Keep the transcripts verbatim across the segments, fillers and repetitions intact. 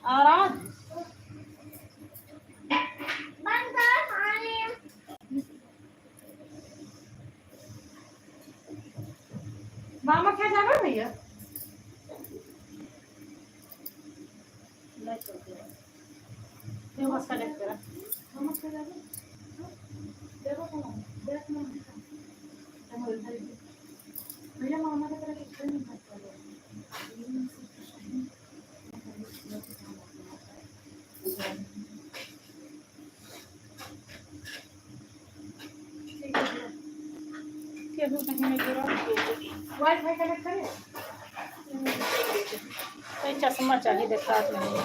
और आज मामा क्या जाना भैया? देखो उसका देख तेरा। देखो कौन? देख ना। भैया मामा की तरह कुछ नहीं करता। केहू नहीं है जरा। WiFi connect करे? कोई चश्मा चाहिए, देखात नहीं।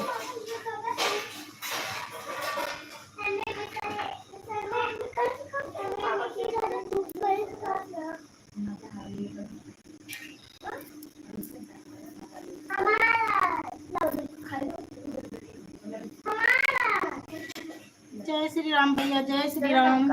जय श्री राम भैया, जय श्री राम।